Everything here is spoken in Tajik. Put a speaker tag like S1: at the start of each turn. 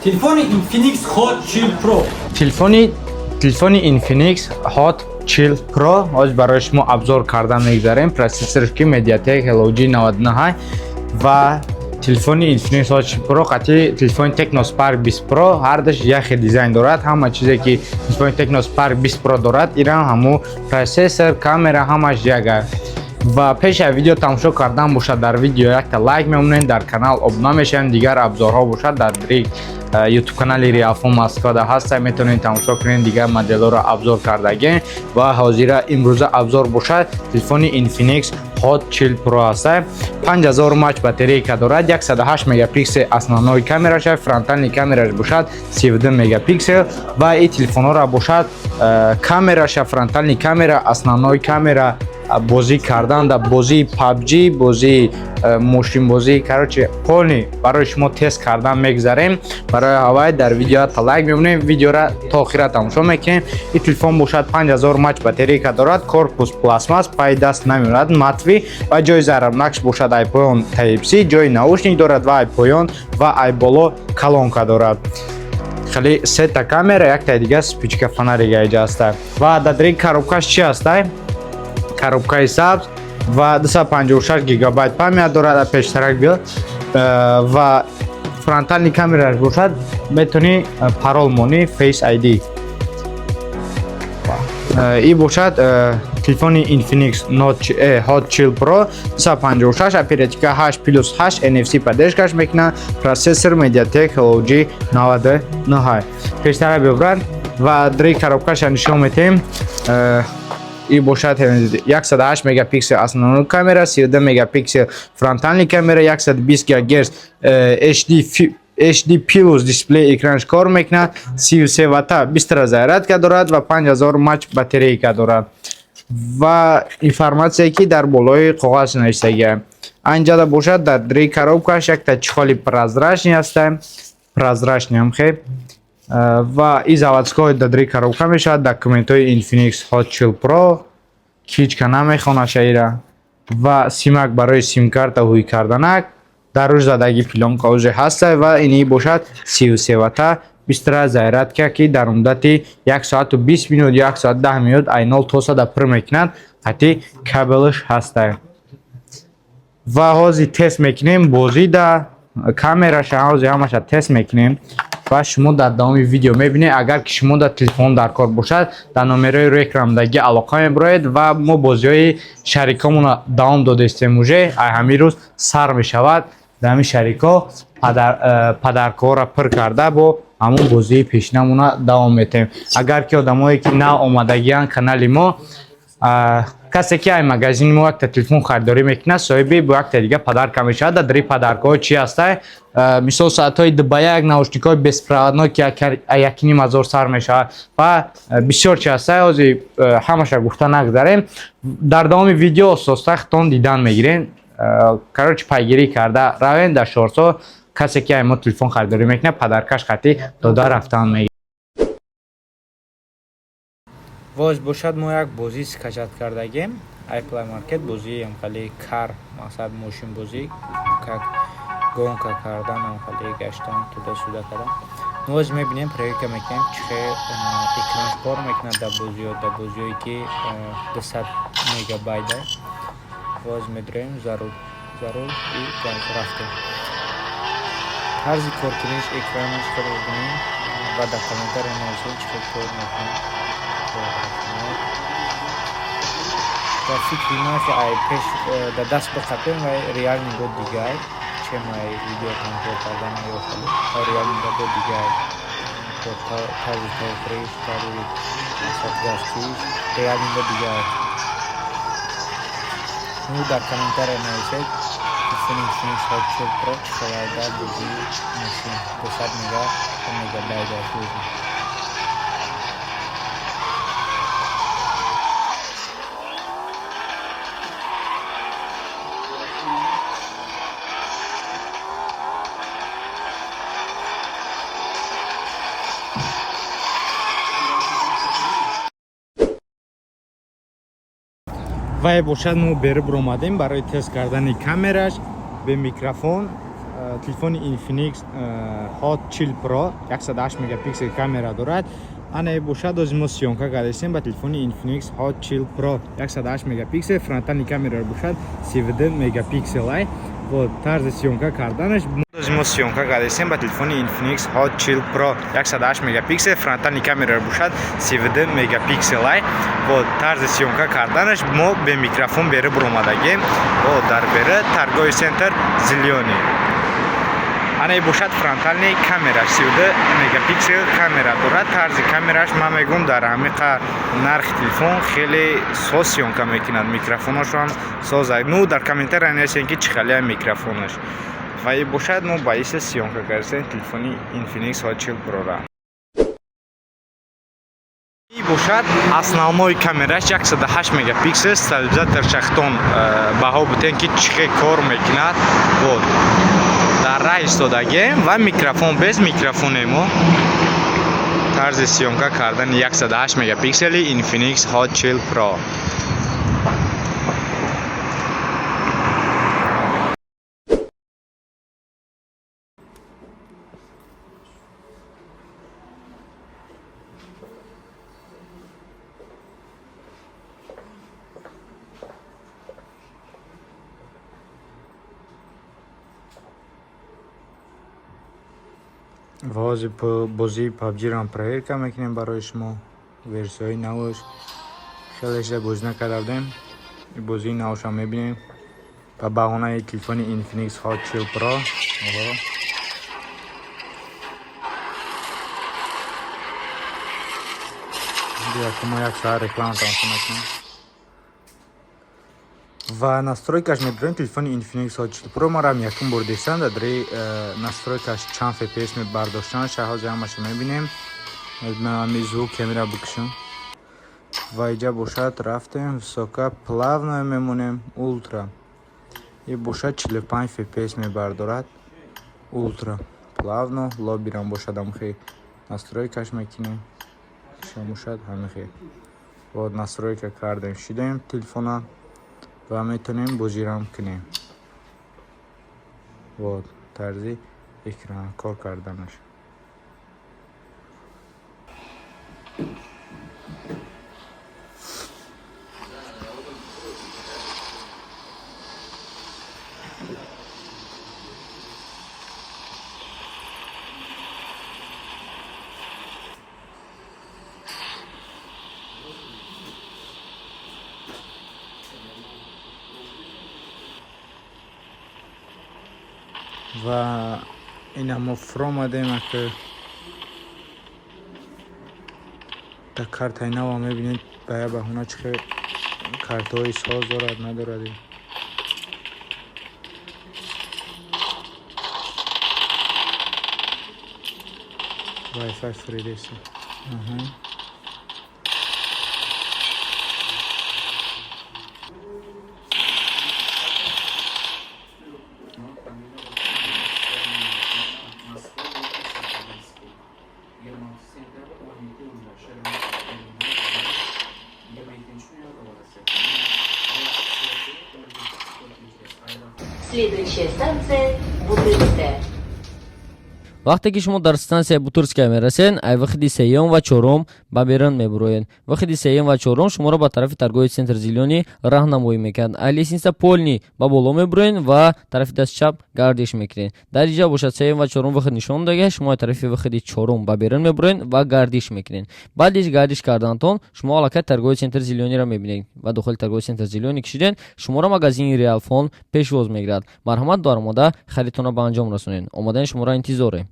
S1: Телефони Infinix Hot 40 Pro.
S2: Телефони Infinix Hot 40 Pro ҳозир барои шумо обзор кардан мегзарем. Процессорш ки MediaTek Helio G99 ва телефони Infinix Hot 40 Pro қати телефони Tecno Spark 20 Pro ҳардаш яхе дизайн дорад. Ҳама чизе ки телефони Tecno Spark 20 Pro дорад, ирам ҳаму процессор, камера, ҳамаш як аст. Ва пеш аз видео тамошо кардан бошад, дар видео якта лайк мемонед, дар канал обуна мешавем. Дигар обзорҳо бошад, дар YouTube канали Realphone Москвада ҳаста, метавонед тамошо кунед. Дигар моделҳоро обзор кардагем ва ҳозира имрӯза обзор бошад, телефони Infinix Hot 40 Pro ҳаста. 5000 мАч батарейка дорад, 108 мегапиксел основной камераш, фронтальный камераш бошад 32 мегапиксел. Ва ин телефонҳоро бошад, камераша, фронтальный камера, основной камера, бозӣ кардан дар бозии PUBG, бозии мошинбозӣ, короче, полный барои шумо тест кардан мегзарем. Барои ҳавай дар видео та лайк мемонем, видеора то охира тамошо мекунем. Ин телефон бошад, 5000 мАч батарейка дорад, корпус пластмасс, пай даст намеорад, матовый. Ва ҷои зарабнакш бошад, ай поён Type-C, ҷои наушник дорад ва ай поён ва ай боло колонка дорад. Хеле сета камера, якта дига вспышка, фонарик айҷа ҳаста. Ва дар дари коробкаш чӣ ҳаста? Коробкаи сабз ва 256 гигабайт память дорад. Пештарак биёд. Ва фронтальный камераш бошад, метавонӣ парол монӣ, Face ID. И бошад телефони Infinix Note Hot 40 Pro 256, оперативка 8 плюс 8, NFC поддержкаш мекунад, процессор MediaTek Helio G99. Пештара биёбрад ва дари коробкаша нишон метиҳем. И бошад 108 мегапиксел основной камера, 32 мегапиксел фронтальный камера, 120 гигагерц HD Plus дисплей экранш кор мекунад, 33 ватта быстрая зарядка дорад ва 5000 мАч батарейка дорад. Ва информатсие ки дар болои коғаз навиштагиа анҷада бошад, дар дри коробкаш якта чехоли прозрачный ҳаста, прозрачный ҳам хеб. Ва и заводской дар дри коробка мешавад. Документҳои Infinix Hot 40 Pro ҳичка намехонаша ира. Ва симак барои симкарта ҳуй карданак, дар рӯж задаги плёнка уже ҳаста. Ва ини бошад 33 ватта быстрая зарядка, ки дар муддати 1 соату 20 минут, 1 соат 10 минут ай 0 то 100 пур мекунад. Ҳати кабелш ҳаста. Ва ҳозир тест мекунем бозида, камераша, ҳозир ҳамаша тест мекунем ва шумо дар давоми видео мебинед. Агар ки шумо дар телефон дар кор бошад, дар номерои рӯи экрандаги алоқа мебуроед. Ва мо бозиҳои шарикҳомонро давом додестем, уже ай ҳамин рӯз сар мешавад. Дар ҳамин шарикҳо подаркаҳоро пур карда, бо ҳамун бозии пешинамона давом метаҳем. Агар ки одамое ки нав омадагианд канали мо, касе ки ай магазини мо якта телефон харидорӣ мекунад, соҳиби бо якта дига подарка мешавад. Дар дари подаркаҳо чӣ ҳастай? Мисол, соатҳои 2 ба 1, наушникҳои беспроводной, ки 1,5 ҳазор сар мешавад ва бисёр чи ҳастай. Ҳозир ҳамаша гуфта нагзарем, дар давоми видео оҳиста худтон дидан мегирем. Короче, пайгирӣ карда равем. Дар шортсо касе ки ай мо телефон харидорӣ мекунад, подаркаш қатъӣ дода рафтан мегирем. Воз бошад, мо як бозӣ скачать кардагем ай Play Market, бозии ҳамхали car, мақсад мошинбозӣ, как гонка кардан, ҳамхали гаштан, туда-сюда кардан. Воз мебинем, проверка мекунем, чӣ хел экранш кор мекунад дар бозиҳо, дар бозиҳое ки 200 мегабайта. Воз медроем, зарур и газ рафтем. Тарзи коркуниш экранаш хеле бинем ва дар комментария нависед, чӣ хел кор мекунад. Дар фикри ман ки ай пеш дар даст биқапем ва реальный бо дигар, чем ай видео тамошо кардан ё хеле реальный бо дигар, тарзи тохриш, тарзи мақсад гаштиш реальный бо дигар. Ну, дар комментария нависед, телефони Infinix Hot 40 Pro чӣ хел дар бозии мошин 200 мегабайт аст бозӣ. Вай бошад, мо беру биромадем барои тест кардани камераш бе микрофон. Телефони Infinix Hot 40 Pro 108 мегапиксел камера дорад. Ана бошад, ози мо съёмка кардастем ба телефони Infinix Hot 40 Pro 108 мегапиксел, фронтальный камера бошад 32 мегапиксел ай. Вот тарзи съёмка карданаш. Ози мо съёмка кардастем ба телефони Infinix Hot 40 Pro 108 мегапиксел, фронтальный камера бошад 32 мегапиксел ай. Вот тарзи съёмка карданаш, мо бе микрофон бери буромадагем. Вот дар бери торговый центр «Зелёный». Ана бошад фронтальный камераш 32 мегапиксел камера дорад. Тарзи камераш, ман мегӯм, дар ҳамиқа нархи телефон хеле соз съёмка мекунад, микрофонашам соз. Ну, дар комментария нависем, ки чӣ хеле микрофонаш. Ва и бошад, мо ба иса съёмка кардем телефони Infinix Hot 40 Pro-ра. И бошад основной камераш 108 мегапиксел, стабилизатор шахтон баҳо бутен, ки чӣ хел кор мекунад. Вот дар раҳ истодагем ва микрофон, без микрофонемо, тарзи съёмка кардани 108 мегапиксели Infinix Hot 40 Pro. Ва ҳозир бозии PUBG-ро проверка мекунем барои шумо. Версияҳои навш, хеле шида бозӣ накарда будем, бозии навшам мебинем ба баҳонаи телефони Infinix Hot 40 Pro. Оҳо. Биё, мо як соат реклама тамошо мекунем ва настройкаш медорем. Телефони Infinix Hot 40 Pro марам якум бор дистам, дар дари настройкаш чанд FPS бардоштан ҳозир ҳамаша мебинем. Ман ҳами звук камера бикушам. Ва иҷа бошад, рафтем, высоко, плавно мемонем, ультра. И бошад 45 FPS мебардорад, ультра, плавно, лоббирам бошад, ҳамихе настройкаш мекунем, шамошад ҳамихе. Вот настройка кардем, шидем телефона ва метавонем бозирам кунем. Вот тарзи экран кор карданаш. Ва ина мо фуромадем, ака, дар картаи нава мебинед, ба як баҳона чӣ хел картҳои соз дорад, надорад. Wi-Fi фуридеси.
S3: Следующая станция Бутырская.
S4: Вақте ки шумо дар стансияи Бутырская мерасед, ай выходи сеюм ва чорум ба берун мебуроед. Выходи сеюм ва чорум шуморо ба тарафи торговый центр «Зелёный» раҳнамоӣ мекунад. Ай лестница полный ба боло мебуроед ва тарафи дасти чап гардиш мекунед. Дар инҷа бошад, сеюм ва чорум выход нишон додага, шумо тарафи выходи чорум ба берун мебуроед ва гардиш мекунед. Баъди гардиш карданатон шумо аллакай торговый центр «Зелёныйро» мебинед ва дохили торговый центр «Зелёный» кишидед, шуморо магазини Реалфон пешвоз мегирад. Марҳамат, даромада харидтонро ба анҷом расонед. Омадани шуморо интизорем.